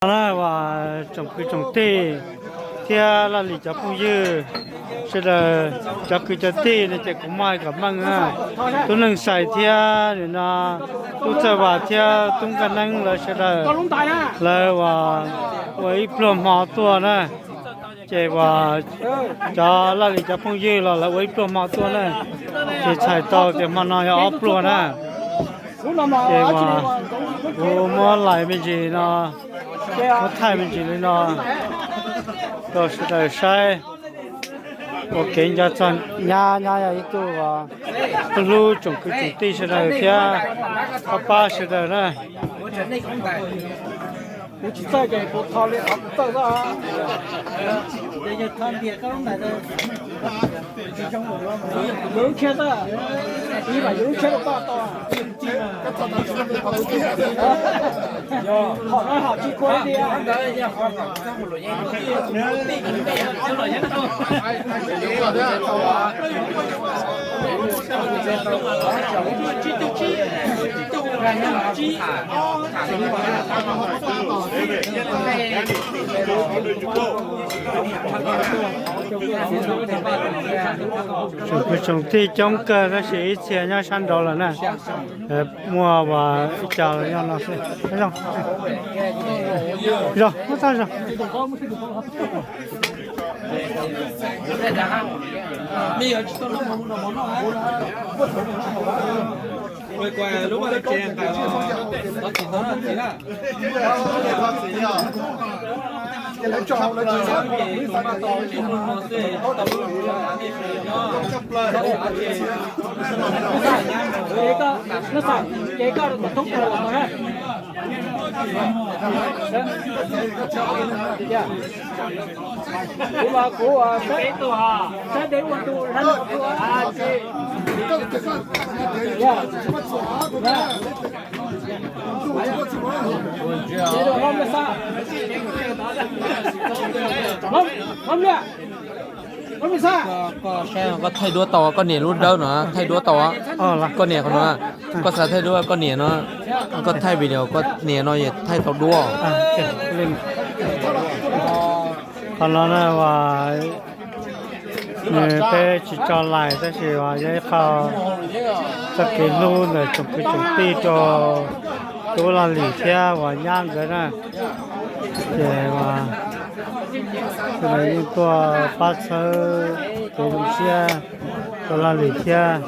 Na, uas tsoom kwv tsoom tij thiab Laj Lis cov phooj ywg sawv daws, cov kwv cov tij no ces kuv muaj hais kom meej na. Tub Neej Xais thiab nim no Tub Txawj Vas thiab Tub Nkaj Neeb lawv sawv daws, lawv uas ua ib pluag hmo tuaj na. Ces uas cov Laj Lis cov phooj ywg los lawv ua ib pluag hmo tuaj na. Ces txhais tau tias hmo no yog ob pluag na. Ces uas kuv muab lais me ntsis no, muab thaij me ntsis li no rau sawv daws saib. Ua kev nco txog nyab, nyab yog ib tug uas hlub tsoom kwv tsoom tij sawv daws thiab pab pab sawv daws na. Kuv tsis txawj ces kuv tho li qhov kuv txawj xwb. Yuav lub tshiab xwb, ib mam yuav lub tshiab rau koj tau. Hom no hom tsis khuav tias Tsoom kwv tsoom tij coob kawg tab sis ib txhia nyob sab nraud lawm na. Muaj uas ib co nyob no xwb. Zog, muab txog zog. Kuv los kuv saib, saib deb ua ntu, saib ua ntu. Koj saib, koj thaij duab tau, koj nias lub dawb no thaij duab tau. Koj nias qhov no, koj xav thaij duab koj nias no, koj thaij video koj nias no thaij tau duab. Qhov no na uas peb tsis tso lais tab sis uas yog ib qho txoj kev hlub ntawm tsoom kwv tsoom tij rau Tub Laj Lis thiab uas nyab nkawd na. Ces uas sawv daws yeej tuaj pab txhawb kev zoo siab rau Laj Lis thiab.